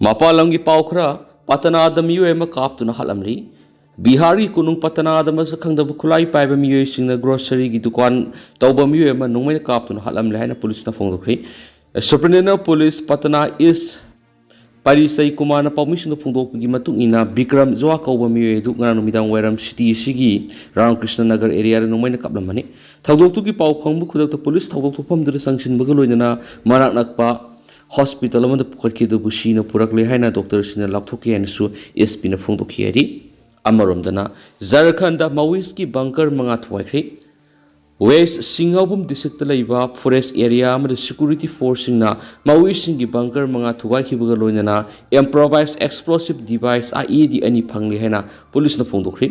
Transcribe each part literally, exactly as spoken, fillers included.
ꯃꯄꯥꯟ ꯂꯝꯒꯤ ꯄꯥꯎ ꯈꯔ꯫ ꯄꯇꯅꯥꯗ ꯃꯤꯑꯣꯏ ꯑꯃ ꯀꯥꯞꯇꯨꯅ ꯍꯥꯠꯂꯝꯂꯤ꯫ ꯕꯤꯍꯥꯔꯒꯤ ꯀꯣꯅꯨꯡ ꯄꯇꯅꯥꯗ ꯃꯁꯛ ꯈꯪꯗꯕ ꯈꯨꯠꯂꯥꯏ ꯄꯥꯏꯕ ꯃꯤꯑꯣꯏꯁꯤꯡꯅ ꯒ꯭ꯔꯣꯁꯔꯤꯒꯤ ꯗꯨꯀꯥꯟ ꯇꯧꯕ ꯃꯤꯑꯣꯏ ꯑꯃ ꯅꯣꯡꯃꯩꯅ ꯀꯥꯞꯇꯨꯅ ꯍꯥꯠꯂꯝꯂꯦ ꯍꯥꯏꯅ ꯄꯨꯂꯤꯁꯅ ꯐꯣꯡꯗꯣꯛꯈ꯭ꯔꯤ꯫ ꯁꯨꯄꯔꯤꯟꯇꯦꯟꯗꯦꯟ ꯑꯣꯐ ꯄꯨꯂꯤꯁ ꯄꯇꯅꯥ ꯏꯁ ꯄꯥꯔꯤꯁꯩ ꯀꯨꯃꯥꯔꯅ ꯄꯥꯎꯃꯤꯁꯤꯡꯗ ꯐꯣꯡꯗꯣꯛꯄꯒꯤ ꯃꯇꯨꯡ ꯏꯟꯅ, ꯕꯤꯀ꯭ꯔꯝ ꯖ꯭ꯋꯥ ꯀꯧꯕ ꯃꯤꯑꯣꯏ ꯑꯗꯨ ꯉꯔꯥꯡ ꯅꯨꯃꯤꯗꯥꯡ ꯋꯥꯏꯔꯝ ꯁꯤꯇꯤ ꯑꯁꯤꯒꯤ ꯔꯥꯃꯀ꯭ꯔꯤꯁꯅ ꯅꯒꯔ ꯑꯦꯔꯤꯌꯥꯗ ꯅꯣꯡꯃꯩꯅ ꯀꯥꯞꯂꯝꯕꯅꯤ꯫ ꯊꯧꯗꯣꯛꯇꯨꯒꯤ ꯄꯥꯎ ꯐꯪꯕ ꯈꯨꯗꯛꯇ ꯄꯨꯂꯤꯁ ꯊꯧꯗꯣꯛ ꯊꯣꯛꯐꯝꯗꯨꯗ ꯆꯪꯁꯤꯟꯕꯒ ꯂꯣꯏꯅꯅ ꯃꯅꯥꯛ ꯅꯛꯄ ꯍꯣꯁꯄꯤꯇꯥꯜ ꯑꯃꯗ ꯄꯨꯈꯠꯈꯤ, ꯑꯗꯨꯕꯨ ꯁꯤꯅ ꯄꯨꯔꯛꯂꯦ ꯍꯥꯏꯅ ꯗꯣꯛꯇꯔꯁꯤꯡꯅ ꯂꯥꯎꯊꯣꯛꯈꯤ ꯍꯥꯏꯅꯁꯨ ꯑꯦꯁ ꯄꯤꯅ ꯐꯣꯡꯗꯣꯛꯈꯤ ꯍꯥꯏꯔꯤ꯫ ꯑꯃꯔꯣꯝꯗꯅ, ꯖꯔꯈꯟꯗ ꯃꯥꯋꯤꯁꯀꯤ ꯕꯪꯀꯔ ꯃꯉꯥ ꯊꯨꯒꯥꯏꯈ꯭ꯔꯦ꯫ ꯋꯦꯁ ꯁꯤꯡꯍꯧꯕꯨꯝ ꯗꯤꯁꯇ꯭ꯔꯤꯛꯇ ꯂꯩꯕ ꯐꯣꯔꯦꯁ ꯑꯦꯔꯤꯌꯥ ꯑꯃꯗ ꯁꯦꯀ꯭ꯌꯨꯔꯤꯇꯤ ꯐꯣꯔꯁꯁꯤꯡꯅ ꯃꯥꯋꯤꯁꯁꯤꯡꯒꯤ ꯕꯪꯀꯔ ꯃꯉꯥ ꯊꯨꯒꯥꯏꯈꯤꯕꯒ ꯂꯣꯏꯅꯅ ꯏꯝꯄ꯭ꯔꯣꯚꯥꯏꯖ ꯑꯦꯛꯁꯄ꯭ꯂꯣꯁꯤꯞ ꯗꯤꯚꯥꯏꯁ, ꯑꯥꯏ ꯏ ꯗꯤ, ꯑꯅꯤ ꯐꯪꯂꯦ ꯍꯥꯏꯅ ꯄꯨꯂꯤꯁꯅ ꯐꯣꯡꯗꯣꯛꯈ꯭ꯔꯤ꯫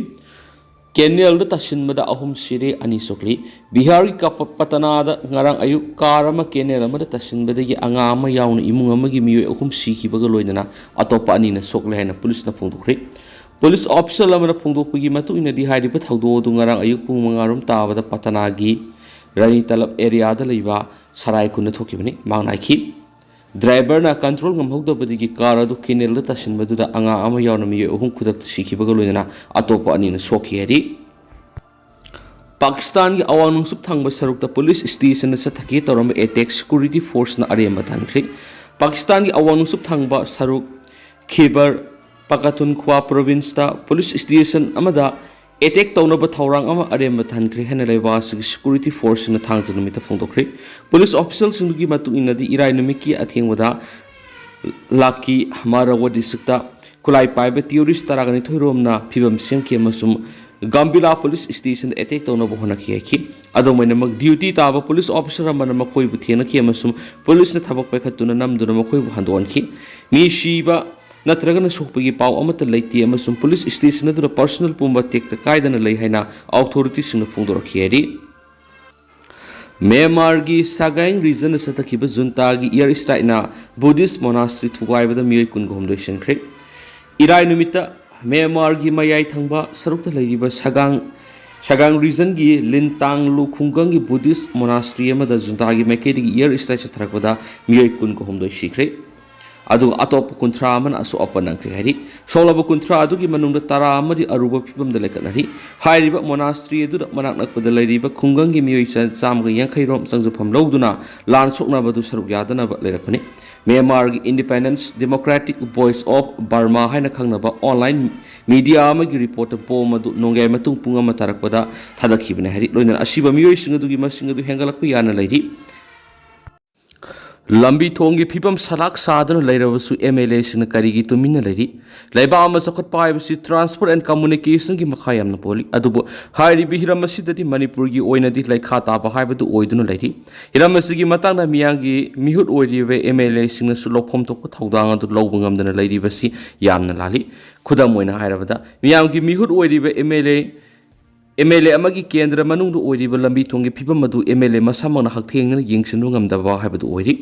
ꯀꯦꯅꯦꯜꯗ ꯇꯥꯁꯤꯟꯕꯗ ꯑꯍꯨꯝ ꯁꯤꯔꯦ, ꯑꯅꯤ ꯁꯣꯛꯂꯤ꯫ ꯕꯤꯍꯥꯔꯒꯤ ꯀꯄ-, ꯄꯇꯅꯥꯗ ꯉꯔꯥꯡ ꯑꯌꯨꯛ ꯀꯥꯔ ꯑꯃ ꯀꯦꯅꯦꯜ ꯑꯃꯗ ꯇꯥꯁꯤꯟꯕꯗꯒꯤ ꯑꯉꯥꯡ ꯑꯃ ꯌꯥꯎꯅ ꯏꯃꯨꯡ ꯑꯃꯒꯤ ꯃꯤꯑꯣꯏ ꯑꯍꯨꯝ ꯁꯤꯈꯤꯕꯒ ꯂꯣꯏꯅꯅ ꯑꯇꯣꯞꯄ ꯑꯅꯤꯅ ꯁꯣꯛꯂꯦ ꯍꯥꯏꯅ ꯄꯨꯂꯤꯁꯅ ꯐꯣꯡꯗꯣꯛꯈ꯭ꯔꯤ꯫ ꯄꯨꯂꯤꯁ ꯑꯣꯐꯤꯁꯤꯌꯦꯜ ꯑꯃꯅ ꯐꯣꯡꯗꯣꯛꯄꯒꯤ ꯃꯇꯨꯡ ꯏꯟꯅꯗꯤ, ꯍꯥꯏꯔꯤꯕ ꯊꯧꯗꯣꯛ ꯑꯗꯨ ꯉꯔꯥꯡ ꯑꯌꯨꯛ ꯄꯨꯡ ꯃꯉꯥ ꯔꯣꯝ ꯇꯥꯕꯗ ꯄꯇꯅꯥꯒꯤ ꯔꯥꯅꯤ ꯇꯂꯕ ꯑꯦꯔꯤꯌꯥꯗ ꯂꯩꯕ ꯁꯔꯥꯏ ꯈꯨꯟꯗ ꯊꯣꯛꯈꯤꯕꯅꯤ꯫ ꯃꯥꯡ ꯅꯥꯏꯈꯤ꯫ ꯗ꯭ꯔꯥꯏꯚꯔꯅ ꯀꯟꯇ꯭ꯔꯣꯜ ꯉꯝꯍꯧꯗꯕꯗꯒꯤ ꯀꯥꯔ ꯑꯗꯨ ꯀꯦꯅꯦꯜꯗ ꯇꯥꯁꯤꯟꯕꯗꯨꯗ ꯑꯉꯥꯡ ꯑꯃ ꯌꯥꯎꯅ ꯃꯤꯑꯣꯏ ꯑꯍꯨꯝ ꯈꯨꯗꯛꯇ ꯁꯤꯈꯤꯕꯒ ꯂꯣꯏꯅꯅ ꯑꯇꯣꯞꯄ ꯑꯅꯤꯅ ꯁꯣꯛꯈꯤ ꯍꯥꯏꯔꯤ꯫ ꯄꯥꯀꯤꯁꯇꯥꯟꯒꯤ ꯑꯋꯥꯡ ꯅꯣꯡꯆꯨꯞ ꯊꯪꯕ ꯁꯔꯨꯛꯇ ꯄꯨꯂꯤꯁ ꯁ꯭ꯇꯦꯁꯟꯗ ꯆꯠꯊꯈꯤ ꯇꯧꯔꯝꯕ ꯑꯦꯇꯦꯛ ꯁꯦꯀ꯭ꯌꯨꯔꯤꯇꯤ ꯐꯣꯔꯁꯅ ꯑꯔꯦꯝꯕ ꯊꯟꯈ꯭ꯔꯦ꯫ ꯄꯥꯀꯤꯁꯇꯥꯟꯒꯤ ꯑꯋꯥꯡ ꯅꯣꯡꯆꯨꯞ ꯊꯪꯕ ꯁꯔꯨꯛ ꯈꯤꯕꯔ ꯄꯀꯥꯇꯨꯟꯈ꯭ꯋꯥ ꯄ꯭ꯔꯣꯚꯤꯟꯁꯇ ꯄꯨꯂꯤꯁ ꯁ꯭ꯇꯦꯁꯟ ꯑꯃꯗ ꯑꯦꯇꯦꯛ ꯇꯧꯅꯕ ꯊꯧꯔꯥꯡ ꯑꯃ ꯑꯔꯦꯝꯕ ꯊꯟꯈ꯭ꯔꯦ ꯍꯥꯏꯅ ꯂꯩꯕꯥꯛ ꯑꯁꯤꯒꯤ ꯁꯦꯀ꯭ꯌꯨꯔꯤꯇꯤ ꯐꯣꯔꯁꯁꯤꯡꯅ ꯊꯥꯡꯖ ꯅꯨꯃꯤꯠꯇ ꯐꯣꯡꯗꯣꯛꯈ꯭ꯔꯦ꯫ ꯄꯨꯂꯤꯁ ꯑꯣꯐꯤꯁꯤꯌꯦꯜꯁꯤꯡꯗꯨꯒꯤ ꯃꯇꯨꯡ ꯏꯟꯅꯗꯤ, ꯏꯔꯥꯏ ꯅꯨꯃꯤꯠꯀꯤ ꯑꯊꯦꯡꯕꯗ ꯂꯥꯀꯤ ꯃꯥꯔꯋꯥ ꯗꯤꯁꯇ꯭ꯔꯤꯛꯇ ꯈꯨꯠꯂꯥꯏ ꯄꯥꯏꯕ ꯇꯤꯌꯣꯔꯤꯁ ꯇꯔꯥꯒ ꯅꯤꯊꯣꯏ ꯔꯣꯝꯅ ꯐꯤꯕꯝ ꯁꯦꯝꯈꯤ ꯑꯃꯁꯨꯡ ꯒꯝꯕꯤꯂꯥ ꯄꯨꯂꯤꯁ ꯁ꯭ꯇꯦꯁꯟꯗ ꯑꯦꯇꯦꯛ ꯇꯧꯅꯕ ꯍꯣꯠꯅꯈꯤ ꯍꯥꯏꯈꯤ꯫ ꯑꯗꯨꯝ ꯑꯣꯏꯅꯃꯛ, ꯗ꯭ꯌꯨꯇꯤ ꯇꯥꯕ ꯄꯨꯂꯤꯁ ꯑꯣꯐꯤꯁꯥꯔ ꯑꯃꯅ ꯃꯈꯣꯏꯕꯨ ꯊꯦꯡꯅꯈꯤ ꯑꯃꯁꯨꯡ ꯄꯨꯂꯤꯁꯅ ꯊꯕꯛ ꯄꯥꯏꯈꯠꯇꯨꯅ ꯅꯝꯗꯨꯅ ꯃꯈꯣꯏꯕꯨ ꯍꯟꯗꯣꯛꯍꯟꯈꯤ꯫ ꯃꯤ ꯁꯤꯕ ꯅꯠꯇ꯭ꯔꯒꯅ ꯁꯣꯛꯄꯒꯤ ꯄꯥꯎ ꯑꯃꯠꯇ ꯂꯩꯇꯦ ꯑꯃꯁꯨꯡ ꯄꯨꯂꯤꯁ ꯁ꯭ꯇꯦꯁꯟ ꯑꯗꯨꯗ ꯄꯔꯁꯣꯅꯦꯜ ꯄꯨꯝꯕ ꯇꯦꯛꯇ ꯀꯥꯏꯗꯅ ꯂꯩ ꯍꯥꯏꯅ ꯑꯣꯊꯣꯔꯤꯇꯤꯁꯤꯡꯅ ꯐꯣꯡꯗꯣꯔꯛꯈꯤ ꯍꯥꯏꯔꯤ꯫ ꯃ꯭ꯌꯥꯟꯃꯥꯔꯒꯤ ꯁꯥꯒꯥꯏꯡ ꯔꯤꯖꯟꯗ ꯆꯠꯊꯈꯤꯕ ꯖꯨꯟꯇꯥꯒꯤ ꯏꯌꯔ ꯁ꯭ꯇ꯭ꯔꯥꯏꯛꯅ ꯕꯨꯙꯤꯁ ꯃꯣꯅꯥꯁꯇ꯭ꯔꯤ ꯊꯨꯒꯥꯏꯕꯗ ꯃꯤꯑꯣꯏ ꯀꯨꯟꯒ ꯍꯨꯝꯗꯣꯏ ꯁꯤꯈ꯭ꯔꯦ꯫ ꯏꯔꯥꯏ ꯅꯨꯃꯤꯠꯇ ꯃ꯭ꯌꯥꯟꯃꯥꯔꯒꯤ ꯃꯌꯥꯏ ꯊꯪꯕ ꯁꯔꯨꯛꯇ ꯂꯩꯔꯤꯕ ꯁꯥꯒꯥꯡ, ꯁꯥꯒꯥꯡ ꯔꯤꯖꯟꯒꯤ ꯂꯤꯟꯇꯥꯡꯂꯨ ꯈꯨꯡꯒꯪꯒꯤ ꯕꯨꯙꯤꯁ ꯃꯣꯅꯥꯁꯇ꯭ꯔꯤ ꯑꯃꯗ ꯖꯨꯟꯇꯥꯒꯤ ꯃꯥꯏꯀꯩꯗꯒꯤ ꯏꯌꯔ ꯁ꯭ꯇ꯭ꯔꯥꯏꯛ ꯆꯠꯊꯔꯛꯄꯗ ꯃꯤꯑꯣꯏ ꯀꯨꯟꯒ ꯍꯨꯝꯗꯣꯏ ꯁꯤꯈ꯭ꯔꯦ꯫ ꯑꯗꯨꯒ ꯑꯇꯣꯞꯄ ꯀꯨꯟꯊ꯭ꯔꯥ ꯑꯃꯅ ꯑꯁꯣꯛ ꯑꯄꯟ ꯅꯪꯈ꯭ꯔꯦ ꯍꯥꯏꯔꯤ꯫ ꯁꯣꯛꯂꯕ ꯀꯨꯟꯊ꯭ꯔꯥ ꯑꯗꯨꯒꯤ ꯃꯅꯨꯡꯗ ꯇꯔꯥ ꯑꯃꯗꯤ ꯑꯔꯨꯕ ꯐꯤꯕꯝꯗ ꯂꯩꯈꯠꯅꯔꯤ꯫ ꯍꯥꯏꯔꯤꯕ ꯃꯣꯅꯥꯁꯇ꯭ꯔꯤ ꯑꯗꯨꯗ ꯃꯅꯥꯛ ꯅꯛꯄꯗ ꯂꯩꯔꯤꯕ ꯈꯨꯡꯒꯪꯒꯤ ꯃꯤꯑꯣꯏ ꯆ-, ꯆꯥꯝꯃꯒ ꯌꯥꯡꯈꯩ ꯔꯣꯝ ꯆꯪꯖꯐꯝ ꯂꯧꯗꯨꯅ ꯂꯥꯟ ꯁꯣꯛꯅꯕꯗꯨ ꯁꯔꯨꯛ ꯌꯥꯗꯅꯕ ꯂꯩꯔꯛꯄꯅꯤ꯫ ꯃ꯭ꯌꯥꯟꯃꯥꯔꯒꯤ Independence Democratic Voice of Burma ꯍꯥꯏꯅ ꯈꯪꯅꯕ online media ꯑꯃꯒꯤ ꯔꯤꯄꯣꯔꯠꯇ ꯕꯣꯝ ꯑꯗꯨ ꯅꯣꯡꯌꯥꯏ ꯃꯇꯨꯡ ꯄꯨꯡ ꯑꯃ ꯇꯥꯔꯛꯄꯗ ꯊꯥꯗꯈꯤꯕꯅꯤ ꯍꯥꯏꯔꯤ꯫ ꯂꯣꯏꯅꯅ ꯑꯁꯤꯕ ꯃꯤꯑꯣꯏꯁꯤꯡ ꯑꯗꯨꯒꯤ ꯃꯁꯤꯡ ꯑꯗꯨ ꯍꯦꯟꯒꯠꯂꯛꯄ ꯌꯥꯅ ꯂꯩꯔꯤ꯫ ꯂꯝꯕꯤ ꯊꯣꯡꯒꯤ ꯐꯤꯕꯝ ꯁꯂꯥꯛ ꯁꯥꯗꯨꯅ ꯂꯩꯔꯕꯁꯨ M L A ꯁꯤꯡꯅ ꯀꯔꯤꯒꯤ ꯇꯨꯃꯤꯟꯅ ꯂꯩꯔꯤ? ꯂꯩꯕꯥꯛ ꯑꯃ ꯆꯥꯎꯈꯠꯄ ꯍꯥꯏꯕꯁꯤ transport and communication ꯒꯤ ꯃꯈꯥ ꯌꯥꯝꯅ ꯄꯣꯜꯂꯤ꯫ ꯑꯗꯨꯕꯨ ꯍꯥꯏꯔꯤꯕ ꯍꯤꯔꯝ ꯑꯁꯤꯗꯗꯤ ꯃꯅꯤꯄꯨꯔꯒꯤ ꯑꯣꯏꯅꯗꯤ ꯂꯩꯈꯥ ꯇꯥꯕ ꯍꯥꯏꯕꯗꯨ ꯑꯣꯏꯗꯨꯅ ꯂꯩꯔꯤ꯫ ꯍꯤꯔꯝ ꯑꯁꯤꯒꯤ ꯃꯇꯥꯡꯗ ꯃꯤꯌꯥꯝꯒꯤ ꯃꯤꯍꯨꯠ ꯑꯣꯏꯔꯤꯕ M L A ꯁꯤꯡꯅꯁꯨ ꯂꯧꯐꯝ ꯊꯣꯛꯄ ꯊꯧꯗꯥꯡ ꯑꯗꯨ ꯂꯧꯕ ꯉꯝꯗꯅ ꯂꯩꯔꯤꯕꯁꯤ ꯌꯥꯝꯅ ꯂꯥꯜꯂꯤ꯫ ꯈꯨꯗꯝ ꯑꯣꯏꯅ ꯍꯥꯏꯔꯕꯗ, ꯃꯤꯌꯥꯝꯒꯤ ꯃꯤꯍꯨꯠ ꯑꯣꯏꯔꯤꯕ M L A, M L A ꯑꯃꯒꯤ ꯀꯦꯟꯗ꯭ꯔ ꯃꯅꯨꯡꯗ ꯑꯣꯏꯔꯤꯕ ꯂꯝꯕꯤ ꯊꯣꯡꯒꯤ ꯐꯤꯕꯝ ꯑꯗꯨ M L A ꯃꯁꯥꯃꯛꯅ ꯍꯛꯊꯦꯡꯅꯅ ꯌꯦꯡꯁꯤꯟꯕ ꯉꯝꯗꯕ ꯍꯥꯏꯕꯗꯨ ꯑꯣꯏꯔꯤ꯫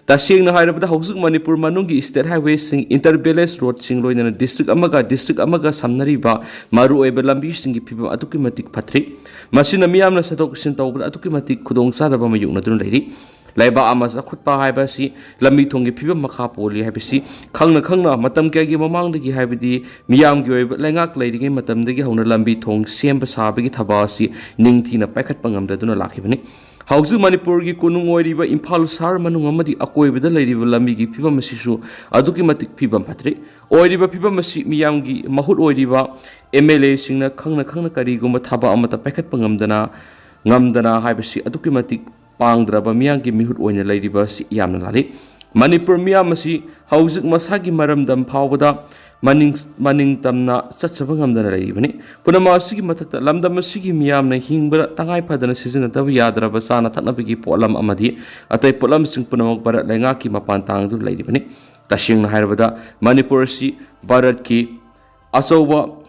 ꯇꯁꯦꯡꯅ ꯍꯥꯏꯔꯕꯗ, ꯍꯧꯖꯤꯛ ꯃꯅꯤꯄꯨꯔ ꯃꯅꯨꯡꯒꯤ state highway ꯁꯤꯡ, inter village road ꯁꯤꯡ, ꯂꯣꯏꯅꯅ district ꯑꯃꯒ district ꯑꯃꯒ ꯁꯝꯅꯔꯤꯕ ꯃꯔꯨꯑꯣꯏꯕ ꯂꯝꯕꯤꯁꯤꯡꯒꯤ ꯐꯤꯕꯝ ꯑꯗꯨꯛꯀꯤ ꯃꯇꯤꯛ ꯐꯠꯇ꯭ꯔꯤ꯫ ꯃꯁꯤꯅ ꯃꯤꯌꯥꯝꯅ ꯆꯠꯊꯣꯛ ꯆꯠꯁꯤꯟ ꯇꯧꯕꯗ ꯑꯗꯨꯛꯀꯤ ꯃꯇꯤꯛ ꯈꯨꯗꯣꯡꯆꯥꯗꯕ ꯃꯥꯌꯣꯛꯅꯗꯨꯅ ꯂꯩꯔꯤ꯫ ꯂꯩꯕꯥꯛ ꯑꯃ ꯆꯥꯎꯈꯠꯄ ꯍꯥꯏꯕ ꯑꯁꯤ ꯂꯝꯕꯤ ꯊꯣꯡꯒꯤ ꯐꯤꯕꯝ ꯃꯈꯥ ꯄꯣꯜꯂꯤ ꯍꯥꯏꯕꯁꯤ ꯈꯪꯅ ꯈꯪꯅ ꯃꯇꯝ ꯀꯌꯥꯒꯤ ꯃꯃꯥꯡꯗꯒꯤ, ꯍꯥꯏꯕꯗꯤ ꯃꯤꯌꯥꯝꯒꯤ ꯑꯣꯏꯕ ꯂꯩꯉꯥꯛ ꯂꯩꯔꯤꯉꯩ ꯃꯇꯝꯗꯒꯤ ꯍꯧꯅ ꯂꯝꯕꯤ ꯊꯣꯡ ꯁꯦꯝꯕ ꯁꯥꯕꯒꯤ ꯊꯕꯛ ꯑꯁꯤ ꯅꯤꯡꯊꯤꯅ ꯄꯥꯏꯈꯠꯄ ꯉꯝꯗꯗꯨꯅ ꯂꯥꯛꯈꯤꯕꯅꯤ꯫ ꯍꯧꯖꯤꯛ ꯃꯅꯤꯄꯨꯔꯒꯤ ꯀꯣꯅꯨꯡ ꯑꯣꯏꯔꯤꯕ ꯏꯝꯐꯥꯜ ꯁꯍꯔ ꯃꯅꯨꯡ ꯑꯃꯗꯤ ꯑꯀꯣꯏꯕꯗ ꯂꯩꯔꯤꯕ ꯂꯝꯕꯤꯒꯤ ꯐꯤꯕꯝ ꯑꯁꯤꯁꯨ ꯑꯗꯨꯛꯀꯤ ꯃꯇꯤꯛ ꯐꯤꯕꯝ ꯐꯠꯇ꯭ꯔꯤ꯫ ꯑꯣꯏꯔꯤꯕ ꯐꯤꯕꯝ ꯑꯁꯤ ꯃꯤꯌꯥꯝꯒꯤ ꯃꯍꯨꯠ ꯑꯣꯏꯔꯤꯕ M L A ꯁꯤꯡꯅ ꯈꯪꯅ ꯈꯪꯅ ꯀꯔꯤꯒꯨꯝꯕ ꯊꯕꯛ ꯑꯃꯠꯇ ꯄꯥꯏꯈꯠꯄ ꯉꯝꯗꯅ, ꯉꯝꯗꯅ ꯍꯥꯏꯕꯁꯤ ꯑꯗꯨꯛꯀꯤ ꯃꯇꯤꯛ ꯄꯥꯡꯗ꯭ꯔꯕ ꯃꯤꯌꯥꯝꯒꯤ ꯃꯤꯍꯨꯠ ꯑꯣꯏꯅ ꯂꯩꯔꯤꯕ ꯑꯁꯤ ꯌꯥꯝꯅ ꯂꯥꯜꯂꯤ꯫ ꯃꯅꯤꯄꯨꯔ ꯃꯤꯌꯥꯝ ꯑꯁꯤ ꯍꯧꯖꯤꯛ ꯃꯁꯥꯒꯤ ꯃꯔꯝꯗꯝ ꯐꯥꯎꯕꯗ ꯃꯅꯤꯡ, ꯃꯅꯤꯡ ꯇꯝꯅ ꯆꯠꯆꯕ ꯉꯝꯗꯅ ꯂꯩꯔꯤꯕꯅꯤ꯫ ꯄꯨꯝꯅꯃꯛ ꯑꯁꯤꯒꯤ ꯃꯊꯛꯇ, ꯂꯝꯗꯝ ꯑꯁꯤꯒꯤ ꯃꯤꯌꯥꯝꯅ ꯍꯤꯡꯕꯗ ꯇꯉꯥꯏ ꯐꯗꯅ ꯁꯤꯖꯤꯟꯅꯗꯕ ꯌꯥꯗ꯭ꯔꯕ ꯆꯥꯅ ꯊꯛꯅꯕꯒꯤ ꯄꯣꯠꯂꯝ ꯑꯃꯗꯤ ꯑꯇꯩ ꯄꯣꯠꯂꯝꯁꯤꯡ ꯄꯨꯝꯅꯃꯛ ꯚꯥꯔꯠ ꯂꯩꯉꯥꯛꯀꯤ ꯃꯄꯥꯟ ꯇꯥꯡꯗꯨꯅ ꯂꯩꯔꯤꯕꯅꯤ꯫ ꯇꯁꯦꯡꯅ ꯍꯥꯏꯔꯕꯗ, ꯃꯅꯤꯄꯨꯔ ꯑꯁꯤ ꯚꯥꯔꯠꯀꯤ ꯑꯆꯧꯕ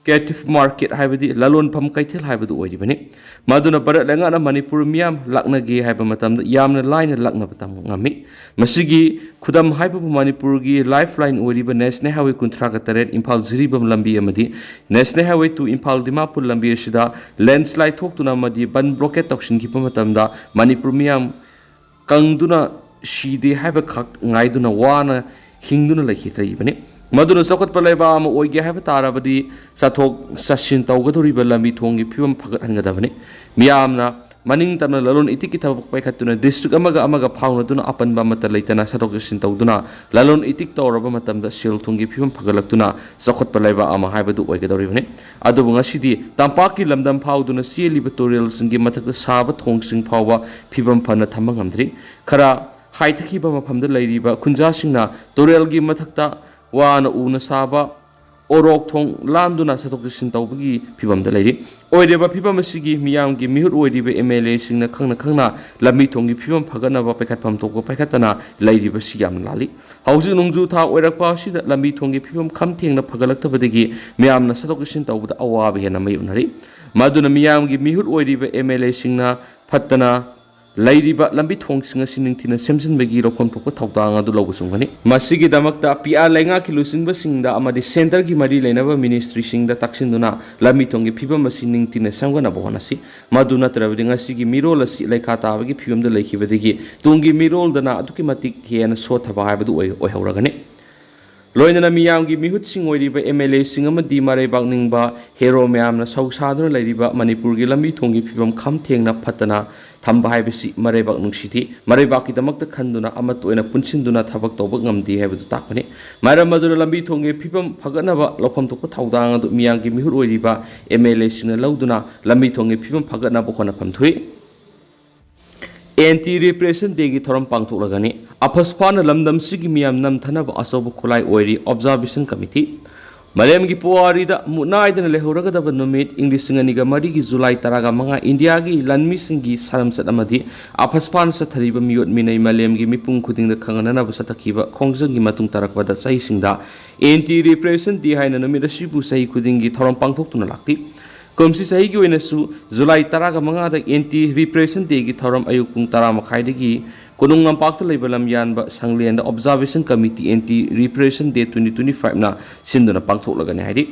captive market ꯍꯥꯏꯕꯗꯤ ꯂꯂꯣꯟꯐꯝ ꯀꯩꯊꯦꯜ ꯍꯥꯏꯕꯗꯨ ꯑꯣꯏꯔꯤꯕꯅꯤ꯫ ꯃꯗꯨꯅ ꯚꯥꯔꯠ ꯂꯩꯉꯥꯛꯅ ꯃꯅꯤꯄꯨꯔ ꯃꯤꯌꯥꯝ ꯂꯥꯛꯅꯒꯦ ꯍꯥꯏꯕ ꯃꯇꯝꯗ ꯌꯥꯝꯅ ꯂꯥꯏꯅ ꯂꯥꯛꯅꯕ ꯇꯝꯕ ꯉꯝꯃꯤ꯫ ꯃꯁꯤꯒꯤ ꯈꯨꯗꯝ ꯍꯥꯏꯕꯕꯨ ꯃꯅꯤꯄꯨꯔꯒꯤ lifeline ꯑꯣꯏꯔꯤꯕ National Highway ꯀꯨꯟꯊ꯭ꯔꯥꯒ ꯇꯔꯦꯠ ꯏꯝꯐꯥꯜ ꯖꯤꯔꯤꯕꯥꯝ ꯂꯝꯕꯤ ꯑꯃꯗꯤ National Highway two Imphal Dimapur ꯂꯝꯕꯤ ꯑꯁꯤꯗ landslide ꯊꯣꯛꯇꯨꯅ ꯑꯃꯗꯤ ꯕꯟ blockade ꯇꯧꯁꯤꯟꯈꯤꯕ ꯃꯇꯝꯗ ꯃꯅꯤꯄꯨꯔ ꯃꯤꯌꯥꯝ ꯀꯪꯗꯨꯅ ꯁꯤꯗꯦ ꯍꯥꯏꯕ ꯈꯛ ꯉꯥꯏꯗꯨꯅ ꯋꯥꯅ ꯍꯤꯡꯗꯨꯅ ꯂꯩꯈꯤꯗ꯭ꯔꯤꯕꯅꯤ꯫ ꯃꯗꯨꯅ ꯆꯥꯎꯈꯠꯄ ꯂꯩꯕꯥꯛ ꯑꯃ ꯑꯣꯏꯒꯦ ꯍꯥꯏꯕ ꯇꯥꯔꯕꯗꯤ ꯆꯠꯊꯣꯛ ꯆꯠꯁꯤꯟ ꯇꯧꯒꯗꯧꯔꯤꯕ ꯂꯝꯕꯤ ꯊꯣꯡꯒꯤ ꯐꯤꯕꯝ ꯐꯒꯠꯍꯟꯒꯗꯕꯅꯤ꯫ ꯃꯤꯌꯥꯝꯅ ꯃꯅꯤꯡ ꯇꯝꯅ ꯂꯂꯣꯟ ꯏꯇꯤꯛꯀꯤ ꯊꯕꯛ ꯄꯥꯏꯈꯠꯇꯨꯅ district ꯑꯃꯒ ꯑꯃꯒ ꯐꯥꯎꯅꯗꯨꯅ ꯑꯄꯟꯕ ꯑꯃꯠꯇ ꯂꯩꯇꯅ ꯆꯠꯊꯣꯛ ꯆꯠꯁꯤꯟ ꯇꯧꯗꯨꯅ ꯂꯂꯣꯟ ꯏꯇꯤꯛ ꯇꯧꯔꯕ ꯃꯇꯝꯗ ꯁꯦꯜ ꯊꯨꯝꯒꯤ ꯐꯤꯕꯝ ꯐꯒꯠꯂꯛꯇꯨꯅ ꯆꯥꯎꯈꯠꯄ ꯂꯩꯕꯥꯛ ꯑꯃ ꯍꯥꯏꯕꯗꯨ ꯑꯣꯏꯒꯗꯧꯔꯤꯕꯅꯤ꯫ ꯑꯗꯨꯕꯨ ꯉꯁꯤꯗꯤ ꯇꯝꯄꯥꯛꯀꯤ ꯂꯝꯗꯝ ꯐꯥꯎꯗꯨꯅ ꯆꯦꯜꯂꯤꯕ ꯇꯨꯔꯦꯜꯁꯤꯡꯒꯤ ꯃꯊꯛꯇ ꯁꯥꯕ ꯊꯣꯡꯁꯤꯡ ꯐꯥꯎꯕ ꯐꯤꯕꯝ ꯐꯅ ꯊꯝꯕ ꯉꯝꯗ꯭ꯔꯤ꯫ ꯈꯔ ꯍꯥꯏꯊꯈꯤꯕ ꯃꯐꯝꯗ ꯂꯩꯔꯤꯕ ꯈꯨꯟꯖꯥꯁꯤꯡꯅ ꯇꯨꯔꯦꯜꯒꯤ ꯃꯊꯛꯇ ꯋꯥꯅ ꯎꯅ ꯁꯥꯕ ꯑꯣꯔꯣꯛ ꯊꯣꯡ ꯂꯥꯟꯗꯨꯅ ꯆꯠꯊꯣꯛ ꯆꯠꯁꯤꯟ ꯇꯧꯕꯒꯤ ꯐꯤꯕꯝꯗ ꯂꯩꯔꯤ꯫ ꯑꯣꯏꯔꯤꯕ ꯐꯤꯕꯝ ꯑꯁꯤꯒꯤ ꯃꯤꯌꯥꯝꯒꯤ ꯃꯤꯍꯨꯠ ꯑꯣꯏꯔꯤꯕ MLAꯁꯤꯡꯅ ꯈꯪꯅ ꯈꯪꯅ ꯂꯝꯕꯤ ꯊꯣꯡꯒꯤ ꯐꯤꯕꯝ ꯐꯒꯠꯅꯕ ꯄꯥꯏꯈꯠꯐꯝ ꯊꯣꯛꯄ ꯄꯥꯏꯈꯠꯇꯅ ꯂꯩꯔꯤꯕꯁꯤ ꯌꯥꯝꯅ ꯂꯥꯜꯂꯤ꯫ ꯍꯧꯖꯤꯛ ꯅꯣꯡꯖꯨ ꯊꯥ ꯑꯣꯏꯔꯛꯄ ꯑꯁꯤꯗ ꯂꯝꯕꯤ ꯊꯣꯡꯒꯤ ꯐꯤꯕꯝ ꯈꯝ ꯊꯦꯡꯅ ꯐꯒꯠꯂꯛꯇꯕꯗꯒꯤ ꯃꯤꯌꯥꯝꯅ ꯆꯠꯊꯣꯛ ꯆꯠꯁꯤꯟ ꯇꯧꯕꯗ ꯑꯋꯥꯕ ꯍꯦꯟꯅ ꯃꯥꯌꯣꯛꯅꯔꯤ꯫ ꯃꯗꯨꯅ ꯃꯤꯌꯥꯝꯒꯤ ꯃꯤꯍꯨꯠ ꯑꯣꯏꯔꯤꯕ MLAꯁꯤꯡꯅ ꯐꯠꯇꯅ ꯂꯩꯔꯤꯕ ꯂꯝꯕꯤ ꯊꯣꯡꯁꯤꯡ ꯑꯁꯤ ꯅꯤꯡꯊꯤꯅ ꯁꯦꯝꯖꯤꯟꯕꯒꯤ ꯂꯧꯐꯝ ꯊꯣꯛꯄ ꯊꯧꯗꯥꯡ ꯑꯗꯨ ꯂꯧꯕ ꯆꯨꯝꯒꯅꯤ꯫ ꯃꯁꯤꯒꯤꯗꯃꯛꯇ ꯄꯤꯌꯥ ꯂꯩꯉꯥꯛꯀꯤ ꯂꯨꯆꯤꯡꯕꯁꯤꯡꯗ ꯑꯃꯗꯤ centreꯒꯤ ꯃꯔꯤ ꯂꯩꯅꯕ ministryꯁꯤꯡꯗ ꯇꯥꯛꯁꯤꯟꯗꯨꯅ ꯂꯝꯕꯤ ꯊꯣꯡꯒꯤ ꯐꯤꯕꯝ ꯑꯁꯤ ꯅꯤꯡꯊꯤꯅ ꯁꯦꯝꯒꯠꯅꯕ ꯍꯣꯠꯅꯁꯤ꯫ ꯃꯗꯨ ꯅꯠꯇ꯭ꯔꯕꯗꯤ ꯉꯁꯤꯒꯤ ꯃꯤꯔꯣꯜ ꯑꯁꯤ ꯂꯩꯈꯥ ꯇꯥꯕꯒꯤ ꯐꯤꯕꯝꯗ ꯂꯩꯈꯤꯕꯗꯒꯤ ꯇꯨꯡꯒꯤ ꯃꯤꯔꯣꯜꯗꯅ ꯑꯗꯨꯛꯀꯤ ꯃꯇꯤꯛ ꯍꯦꯟꯅ ꯁꯣꯠꯊꯕ ꯍꯥꯏꯕꯗꯨ ꯑꯣꯏ-, ꯑꯣꯏꯍꯧꯔꯒꯅꯤ꯫ ꯂꯣꯏꯅꯅ ꯃꯤꯌꯥꯝꯒꯤ ꯃꯤꯍꯨꯠꯁꯤꯡ ꯑꯣꯏꯔꯤꯕ MLAꯁꯤꯡ ꯑꯃꯗꯤ ꯃꯔꯩꯕꯥꯛ ꯅꯤꯡꯕ ꯍꯦꯔꯣ ꯃꯌꯥꯝꯅ ꯁꯧ ꯁꯥꯗꯨꯅ ꯂꯩꯔꯤꯕ ꯃꯅꯤꯄꯨꯔꯒꯤ ꯂꯝꯕꯤ ꯊꯣꯡꯒꯤ ꯐꯤꯕꯝ ꯈꯝ ꯊꯦꯡꯅ ꯐꯠꯇꯅ ꯊꯝꯕ ꯍꯥꯏꯕꯁꯤ ꯃꯔꯩꯕꯥꯛ ꯅꯨꯡꯁꯤꯗꯦ꯫ ꯃꯔꯩꯕꯥꯛꯀꯤꯗꯃꯛꯇ ꯈꯟꯗꯨꯅ ꯑꯃꯠꯇ ꯑꯣꯏꯅ ꯄꯨꯟꯁꯤꯟꯗꯨꯅ ꯊꯕꯛ ꯇꯧꯕ ꯉꯝꯗꯦ ꯍꯥꯏꯕꯗꯨ ꯇꯥꯛꯄꯅꯤ꯫ ꯃꯔꯝ ꯑꯗꯨꯅ ꯂꯝꯕꯤ ꯊꯣꯡꯒꯤ ꯐꯤꯕꯝ ꯐꯒꯠꯅꯕ ꯂꯧꯐꯝ ꯊꯣꯛꯄ ꯊꯧꯗꯥꯡ ꯑꯗꯨ ꯃꯤꯌꯥꯝꯒꯤ ꯃꯤꯍꯨꯠ ꯑꯣꯏꯔꯤꯕ MLAꯁꯤꯡꯅ ꯂꯧꯗꯨꯅ ꯂꯝꯕꯤ ꯊꯣꯡꯒꯤ ꯐꯤꯕꯝ ꯐꯒꯠꯅꯕ ꯍꯣꯠꯅꯐꯝ ꯊꯣꯛꯏ꯫ Anti Repression Dayꯒꯤ ꯊꯧꯔꯝ ꯄꯥꯡꯊꯣꯛꯂꯒꯅꯤ꯫ ꯑꯐꯁꯄꯥꯅ ꯂꯝꯗꯝꯁꯤꯒꯤ ꯃꯤꯌꯥꯝ ꯅꯝꯊꯅꯕ ꯑꯆꯧꯕ ꯈꯨꯠꯂꯥꯏ ꯑꯣꯏꯔꯤ Observation Committee꯫ ꯃꯥꯂꯦꯝꯒꯤ ꯄꯨꯋꯥꯔꯤꯗ ꯃꯨꯠꯅꯥꯏꯗꯅ ꯂꯩꯍꯧꯔꯒꯗꯕ ꯅꯨꯃꯤꯠ, ꯏꯪ ꯂꯤꯁꯤꯡ ꯑꯅꯤꯒ ꯃꯔꯤꯒꯤ ꯖꯨꯂꯥꯏ ꯇꯔꯥꯒ ꯃꯉꯥ, ꯏꯟꯗꯤꯌꯥꯒꯤ ꯂꯥꯟꯃꯤꯁꯤꯡꯒꯤ ꯁꯥꯔꯝꯆꯠ ꯑꯃꯗꯤ ꯑꯐꯁꯄꯥꯅ ꯆꯠꯊꯔꯤꯕ ꯃꯤꯑꯣꯠ ꯃꯤꯅꯩ ꯃꯥꯂꯦꯝꯒꯤ ꯃꯤꯄꯨꯝ ꯈꯨꯗꯤꯡꯗ ꯈꯪꯍꯟꯅꯅꯕ ꯆꯠꯊꯈꯤꯕ ꯈꯣꯡꯖꯪꯒꯤ ꯃꯇꯨꯡ ꯇꯥꯔꯛꯄꯗ ꯆꯍꯤꯁꯤꯡꯗ Anti Repression Day ꯍꯥꯏꯅ ꯅꯨꯃꯤꯠ ꯑꯁꯤꯕꯨ ꯆꯍꯤ ꯈꯨꯗꯤꯡꯒꯤ ꯊꯧꯔꯝ ꯄꯥꯡꯊꯣꯛꯇꯨꯅ ꯂꯥꯛꯂꯤ꯫ ꯀꯨꯝꯁꯤ ꯆꯍꯤꯒꯤ ꯑꯣꯏꯅꯁꯨ ꯖꯨꯂꯥꯏ ꯇꯔꯥꯒ ꯃꯉꯥꯗ Anti Repression Dayꯒꯤ ꯊꯧꯔꯝ ꯑꯌꯨꯛ ꯄꯨꯡ ꯇꯔꯥ ꯃꯈꯥꯏꯗꯒꯤ ꯀꯣꯅꯨꯡ ꯂꯝꯄꯥꯛꯇ ꯂꯩꯕ ꯂꯝꯌꯥꯟꯕ ꯁꯪꯂꯦꯟꯗ Observation Committee Anti Repression Day twenty twenty fiveꯅ ꯁꯤꯟꯗꯨꯅ ꯄꯥꯡꯊꯣꯛꯂꯒꯅꯤ ꯍꯥꯏꯔꯤ꯫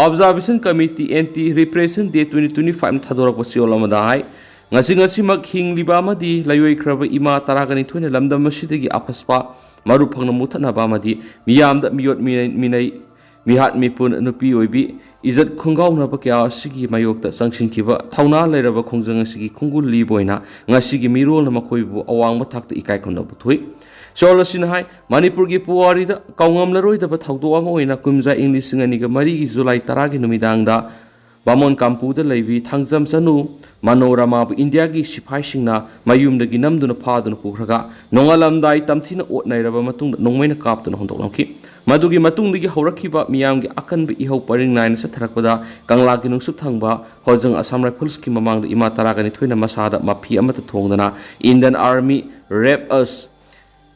Observation Committee Anti Repression Day twenty twenty fiveꯅ ꯊꯥꯗꯣꯔꯛꯄ ꯆꯦꯔꯣꯜ ꯑꯃꯗ ꯍꯥꯏ, ꯉꯁꯤ ꯉꯁꯤꯃꯛ ꯍꯤꯡꯂꯤꯕ ꯑꯃꯗꯤ ꯂꯩꯔꯣꯏꯈ꯭ꯔꯕ ꯏꯃꯥ ꯇꯔꯥꯒ ꯅꯤꯊꯣꯏꯅ ꯂꯝꯗꯝ ꯑꯁꯤꯗꯒꯤ ꯑꯐꯁꯄꯥ ꯃꯔꯨ ꯐꯪꯅ ꯃꯨꯊꯠꯅꯕ ꯑꯃꯗꯤ ꯃꯤꯌꯥꯝꯗ ꯃꯤꯑꯣꯠ ꯃꯤꯅꯩ, ꯃꯤꯍꯥꯠ ꯃꯤꯄꯨꯟ ꯅꯨꯄꯤ ꯑꯣꯏꯕꯤ ꯏꯖꯠ ꯈꯣꯡꯒꯥꯎꯅꯕ ꯀꯌꯥ ꯑꯁꯤꯒꯤ ꯃꯥꯌꯣꯛꯇ ꯆꯪꯁꯤꯟꯈꯤꯕ ꯊꯧꯅꯥ ꯂꯩꯔꯕ ꯈꯣꯡꯖꯪ ꯑꯁꯤꯒꯤ ꯈꯣꯡꯒꯨꯜꯂꯤꯕ ꯑꯣꯏꯅ ꯉꯁꯤꯒꯤ ꯃꯤꯔꯣꯜꯅ ꯃꯈꯣꯏꯕꯨ ꯑꯋꯥꯡꯕ ꯊꯥꯛꯇ ꯏꯀꯥꯏ ꯈꯨꯝꯅꯕ ꯎꯠꯊꯣꯛꯏ꯫ ꯁꯣꯜ ꯑꯁꯤꯅ ꯍꯥꯏ, ꯃꯅꯤꯄꯨꯔꯒꯤ ꯄꯨꯋꯥꯔꯤꯗ ꯀꯥꯎꯉꯝꯂꯔꯣꯏꯗꯕ ꯊꯧꯗꯣꯛ ꯑꯃ ꯑꯣꯏꯅ ꯀꯨꯝꯖꯥ ꯏꯪ ꯂꯤꯁꯤꯡ ꯑꯅꯤꯒ ꯃꯔꯤꯒꯤ ꯖꯨꯂꯥꯏ ꯇꯔꯥꯒꯤ ꯅꯨꯃꯤꯗꯥꯡꯗ ꯕꯥꯃꯣꯟ ꯀꯥꯝꯄꯨꯗ ꯂꯩꯕꯤ ꯊꯥꯡꯖꯝ ꯆꯅꯨ ꯃꯅꯣꯔꯃꯥꯕꯨ ꯏꯟꯗꯤꯌꯥꯒꯤ ꯁꯤꯐꯥꯏꯁꯤꯡꯅ ꯃꯌꯨꯝꯗꯒꯤ ꯅꯝꯗꯨꯅ ꯐꯥꯗꯨꯅ ꯄꯨꯈ꯭ꯔꯒ ꯅꯣꯡꯉꯥꯜꯂꯝꯗꯥꯏ ꯇꯝꯊꯤꯅ ꯑꯣꯠ ꯅꯩꯔꯕ ꯃꯇꯨꯡꯗ ꯅꯣꯡꯃꯩꯅ ꯀꯥꯞꯇꯨꯅ ꯍꯨꯟꯗꯣꯛꯂꯝꯈꯤ꯫ ꯃꯗꯨꯒꯤ ꯃꯇꯨꯡꯗꯒꯤ ꯍꯧꯔꯛꯈꯤꯕ ꯃꯤꯌꯥꯝꯒꯤ ꯑꯀꯟꯕ ꯏꯍꯧ ꯄꯔꯤꯡ ꯅꯥꯏꯅ ꯆꯠꯊꯔꯛꯄꯗ ꯀꯪꯂꯥꯒꯤ ꯅꯨꯡꯁꯨꯞ ꯊꯪꯕ ꯍꯣꯖꯪ ꯑꯁꯥꯝ ꯔꯥꯏꯐꯜꯁꯀꯤ ꯃꯃꯥꯡꯗ ꯏꯃꯥ ꯇꯔꯥꯒ ꯅꯤꯊꯣꯏꯅ ꯃꯁꯥꯗ ꯃꯐꯤ ꯑꯃꯠꯇ ꯊꯣꯡꯗꯅ "Indian Army rape us,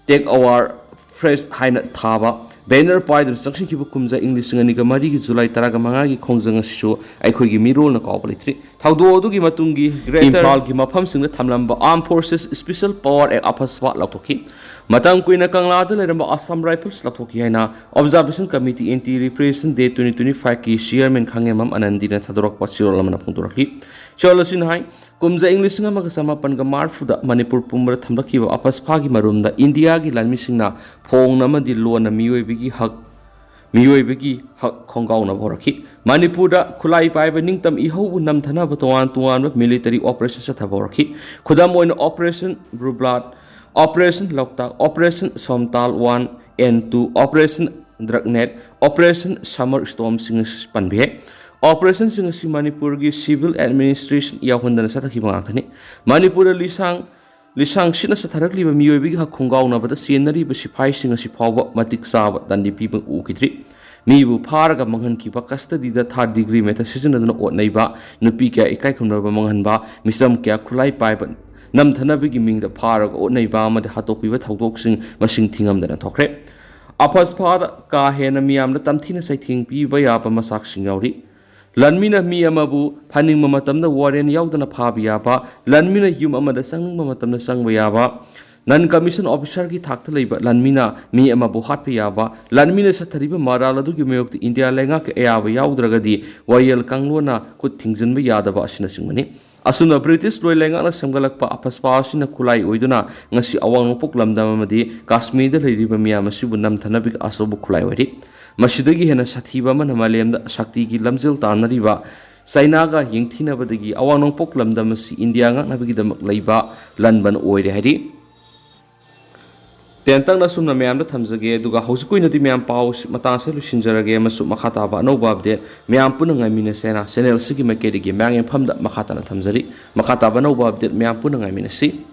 take our freedom" ꯍꯥꯏꯅ ꯊꯥꯕ ꯕꯦꯅꯔ ꯄꯥꯏꯗꯨꯅ ꯆꯪꯁꯤꯟꯈꯤꯕ ꯀꯨꯝꯖꯥ ꯏꯪ ꯂꯤꯁꯤꯡ ꯑꯅꯤꯒ ꯃꯔꯤꯒꯤ ꯖꯨꯂꯥꯏ ꯇꯔꯥꯒ ꯃꯉꯥꯒꯤ ꯈꯣꯡꯖꯪ ꯑꯁꯤꯁꯨ ꯑꯩꯈꯣꯏꯒꯤ ꯃꯤꯔꯣꯜꯅ ꯀꯥꯎꯕ ꯂꯩꯇ꯭ꯔꯤ꯫ ꯊꯧꯗꯣꯛ ꯑꯗꯨꯒꯤ ꯃꯇꯨꯡꯒꯤ Greater ꯏꯝꯐꯥꯜꯒꯤ ꯃꯐꯝꯁꯤꯡꯗ ꯊꯝꯂꯝꯕ Armed Forces Special Power Act, ꯑꯐꯁꯄꯥ, ꯂꯥꯎꯊꯣꯛꯈꯤ꯫ ꯃꯇꯝ ꯀꯨꯏꯅ ꯀꯪꯂꯥꯗ ꯂꯩꯔꯝꯕ ꯑꯁꯥꯝ ꯔꯥꯏꯐꯜꯁ ꯂꯥꯎꯊꯣꯛꯈꯤ ꯍꯥꯏꯅ Observation Committee Anti Repression Day twenty twenty-five ꯀꯤ chairman ꯈꯥꯉꯦꯝꯕꯝ ꯑꯅꯟꯗꯤꯅ ꯊꯥꯗꯣꯔꯛꯄ ꯆꯦꯔꯣꯜ ꯑꯃꯅ ꯐꯣꯡꯗꯣꯔꯛꯂꯤ꯫ ꯆꯦꯔꯣꯜ ꯑꯁꯤꯅ ꯍꯥꯏ, ꯀꯨꯝꯖꯥ ꯏꯪ ꯂꯤꯁꯤꯡ ꯑꯃꯒ ꯆꯃꯥꯄꯟꯒ ꯃꯔꯤꯐꯨꯗ ꯃꯅꯤꯄꯨꯔ ꯄꯨꯝꯕꯗ ꯊꯝꯂꯛꯈꯤꯕ ꯑꯐꯁꯄꯥꯒꯤ ꯃꯔꯨꯝꯗ ꯏꯟꯗꯤꯌꯥꯒꯤ ꯂꯥꯟꯃꯤꯁꯤꯡꯅ ꯐꯣꯡꯅ ꯑꯃꯗꯤ ꯂꯣꯟꯅ ꯃꯤꯑꯣꯏꯕꯒꯤ ꯍꯛ, ꯃꯤꯑꯣꯏꯕꯒꯤ ꯍꯛ ꯈꯣꯡꯒꯥꯎꯅꯕ ꯍꯧꯔꯛꯈꯤ꯫ ꯃꯅꯤꯄꯨꯔꯗ ꯈꯨꯠꯂꯥꯏ ꯄꯥꯏꯕ ꯅꯤꯡꯇꯝ ꯏꯍꯧꯕꯨ ꯅꯝꯊꯅꯕ ꯇꯣꯉꯥꯟ ꯇꯣꯉꯥꯟꯕ military operation ꯆꯠꯊꯕ ꯍꯧꯔꯛꯈꯤ꯫ ꯈꯨꯗꯝ ꯑꯣꯏꯅ Operation Blue Blood, Operation Loktak, Operation ꯁꯣꯝꯇꯥꯜ one and two, Operation Dragnet, Operation Summer Storm ꯁꯤꯡ ꯑꯁꯤ ꯄꯟꯕ ꯌꯥꯏ꯫ Operation ꯁꯤꯡ ꯑꯁꯤ ꯃꯅꯤꯄꯨꯔꯒꯤ civil administration ꯌꯥꯎꯍꯟꯗꯅ ꯆꯠꯊꯈꯤꯕ ꯉꯥꯛꯇꯅꯤ꯫ ꯃꯅꯤꯄꯨꯔꯗ ꯂꯤꯁꯥꯡ, ꯂꯤꯁꯥꯡ ꯁꯤꯠꯅ ꯆꯠꯊꯔꯛꯂꯤꯕ ꯃꯤꯑꯣꯏꯕꯒꯤ ꯍꯛ ꯈꯣꯡꯒꯥꯎꯅꯕꯗ ꯆꯦꯟꯅꯔꯤꯕ ꯁꯤꯐꯥꯏꯁꯤꯡ ꯑꯁꯤ ꯐꯥꯎꯕ ꯃꯇꯤꯛ ꯆꯥꯕ ꯗꯟꯗꯤ ꯄꯤꯕ ꯎꯈꯤꯗ꯭ꯔꯤ꯫ ꯃꯤꯕꯨ ꯐꯥꯔꯒ ꯃꯥꯡꯍꯟꯈꯤꯕ, custody ꯗ third degree method ꯁꯤꯖꯤꯟꯅꯗꯨꯅ ꯑꯣꯠ ꯅꯩꯕ, ꯅꯨꯄꯤ ꯀꯌꯥ ꯏꯀꯥꯏ ꯈꯨꯝꯅꯕ ꯃꯥꯡꯍꯟꯕ, ꯃꯤꯆꯝ ꯀꯌꯥ ꯈꯨꯠꯂꯥꯏ ꯄꯥꯏꯕ ꯅꯝꯊꯅꯕꯒꯤ ꯃꯤꯡꯗ ꯐꯥꯔꯒ ꯑꯣꯠ ꯅꯩꯕ ꯑꯃꯗꯤ ꯍꯥꯠꯇꯣꯛꯄꯤꯕ ꯊꯧꯗꯣꯛꯁꯤꯡ ꯃꯁꯤꯡ ꯊꯤꯉꯝꯗꯅ ꯊꯣꯛꯈ꯭ꯔꯦ꯫ ꯑꯐꯁꯄꯥꯗ ꯀꯥ ꯍꯦꯟꯅ ꯃꯤꯌꯥꯝꯗ ꯇꯝꯊꯤꯅ ꯆꯩꯊꯦꯡ ꯄꯤꯕ ꯌꯥꯕ ꯃꯆꯥꯛꯁꯤꯡ ꯌꯥꯎꯔꯤ꯫ ꯂꯥꯟꯃꯤꯅ ꯃꯤ ꯑꯃꯕꯨ ꯐꯥꯅꯤꯡꯕ ꯃꯇꯝꯗ warrant ꯌꯥꯎꯗꯅ ꯐꯥꯕ ꯌꯥꯕ, ꯂꯥꯟꯃꯤꯅ ꯌꯨꯝ ꯑꯃꯗ ꯆꯪꯅꯤꯡꯕ ꯃꯇꯝꯗ ꯆꯪꯕ ꯌꯥꯕ, non commissioned officer ꯒꯤ ꯊꯥꯛꯇ ꯂꯩꯕ ꯂꯥꯟꯃꯤꯅ ꯃꯤ ꯑꯃꯕꯨ ꯍꯥꯠꯄ ꯌꯥꯕ, ꯂꯥꯟꯃꯤꯅ ꯆꯠꯊꯔꯤꯕ ꯃꯔꯥꯜ ꯑꯗꯨꯒꯤ ꯃꯥꯌꯣꯛꯇ ꯏꯟꯗꯤꯌꯥ ꯂꯩꯉꯥꯛꯀꯤ ꯑꯌꯥꯕ ꯌꯥꯎꯗ꯭ꯔꯒꯗꯤ ꯋꯥꯌꯦꯜ ꯀꯥꯡꯂꯣꯟꯅ ꯈꯨꯠ ꯊꯤꯡꯖꯤꯟꯕ ꯌꯥꯗꯕ ꯑꯁꯤꯅꯆꯤꯡꯕꯅꯤ꯫ ꯑꯁꯨꯝꯅ ꯕ꯭ꯔꯤꯇꯤꯁ ꯂꯣꯏ ꯂꯩꯉꯥꯛꯅ ꯁꯦꯝꯒꯠꯂꯛꯄ ꯑꯐꯁꯄꯥ ꯑꯁꯤꯅ ꯈꯨꯠꯂꯥꯏ ꯑꯣꯏꯗꯨꯅ ꯉꯁꯤ ꯑꯋꯥꯡ ꯅꯣꯡꯄꯣꯛ ꯂꯝꯗꯝ ꯑꯃꯗꯤ ꯀꯥꯁꯃꯤꯔꯗ ꯂꯩꯔꯤꯕ ꯃꯤꯌꯥꯝ ꯑꯁꯤꯕꯨ ꯅꯝꯊꯅꯕꯒꯤ ꯑꯆꯧꯕ ꯈꯨꯠꯂꯥꯏ ꯑꯣꯏꯔꯤ꯫ ꯃꯁꯤꯗꯒꯤ ꯍꯦꯟꯅ ꯁꯥꯊꯤꯕ ꯑꯃꯅ ꯃꯥꯂꯦꯝꯗ ꯁꯛꯇꯤꯒꯤ ꯂꯝꯖꯦꯜ ꯇꯥꯟꯅꯔꯤꯕ ꯆꯥꯏꯅꯥꯒ ꯌꯦꯡꯊꯤꯅꯕꯗꯒꯤ ꯑꯋꯥꯡ ꯅꯣꯡꯄꯣꯛ ꯂꯝꯗꯝ ꯑꯁꯤ ꯏꯟꯗꯤꯌꯥ ꯉꯥꯛꯅꯕꯒꯤꯗꯃꯛ ꯂꯩꯕ ꯂꯟꯕꯟ ꯑꯣꯏꯔꯦ ꯍꯥꯏꯔꯤ꯫ ꯇꯦꯟꯇꯛꯅ ꯑꯁꯨꯝꯅ ꯃꯌꯥꯝꯗ ꯊꯝꯖꯒꯦ, ꯑꯗꯨꯒ ꯍꯧꯖꯤꯛꯀꯤ ꯑꯣꯏꯅꯗꯤ ꯃꯌꯥꯝ ꯄꯥꯎ ꯃꯇꯥꯡ ꯑꯁꯤꯗ ꯂꯣꯏꯁꯤꯟꯖꯔꯒꯦ꯫ ꯃꯁꯨ ꯃꯈꯥ ꯇꯥꯕ ꯑꯅꯧꯕ ꯑꯞꯗꯦꯠ ꯃꯌꯥꯝ ꯄꯨꯟꯅ ꯉꯥꯏꯃꯤꯟꯅꯁꯦꯅ ꯆꯦꯅꯦꯜ ꯑꯁꯤꯒꯤ ꯃꯥꯏꯀꯩꯗꯒꯤ ꯃꯌꯥꯝꯒꯤ ꯃꯐꯝꯗ ꯃꯈꯥ ꯇꯥꯅ ꯊꯝꯖꯔꯤ꯫ ꯃꯈꯥ ꯇꯥꯕ ꯑꯅꯧꯕ ꯑꯞꯗꯦꯠ ꯃꯌꯥꯝ ꯄꯨꯟꯅ ꯉꯥꯏꯃꯤꯟꯅꯁꯤ꯫